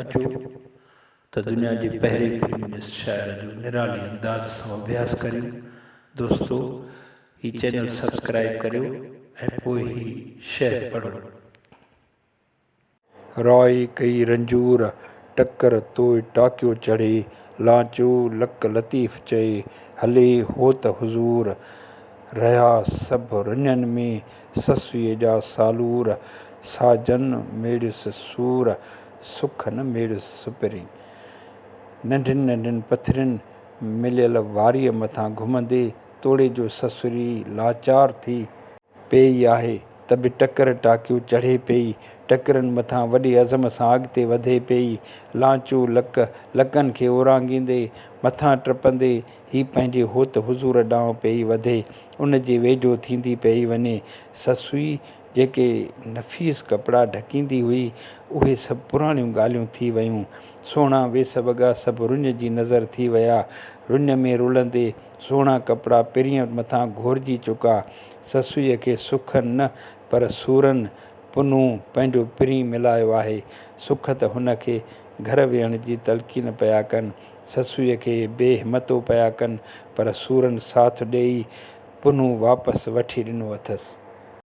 اچو ته دنيا جي پهرين فيمنسٽ شاعر جو نرالي انداز سان اڀياس ڪريون. دوستو هي چينل سبسڪرائيب ڪريو ۽ پوء هي شعر پڙهو. رائي ڪئي رنجور، ٽڪر توء ٽاڪيو چڙهي، لانچو لڪ لطيف چئي، هلي هوت حضور، رهيا سڀ رڃن ۾، سسئيء جا سالور، ساجن ميڙيس سور، سک نه ميڙيس سپرين. ننڍين ننڍين پٿرين مليل واريء مٿان گهمندي، توڙي جو سسئي لاچار ٿي پيئي آهي، ته به ٽڪر ٽاڪيون چڙهي پيئي، ٽڪرن مٿان وڏي عزم سان اڳتي وڌي پيئي، لانچو لڪ، لڪن کي اورانگهيندي، مٿان ٽپندي، هي پنهنجي هوت حضور ڏانهن پيئي وڌي، ان جي ويجهو ٿيندي پيئي وڃي. سسئي جيڪي نفيس ڪپڙا ڍڪيندي هئي، اهي سڀ پراڻيون ڳالهيون ٿي ويون. سهڻا ويس وڳا سڀ رڃ جي نظر ٿي ويا. رڃ ۾ رلندي سهڻا ڪپڙا پرينء مٿان گهورجي چڪا. سسئيء کي سکن نه پر سورن پنهون پنهنجو پرين ملايو آهي. سک ته هن کي گهر ويهڻ جي تلقين پيا ڪن، سسئيء کي بي همتو پيا ڪن، پر سورن ساٿ ڏيئي پنهون واپس وٺي ڏنو اٿس.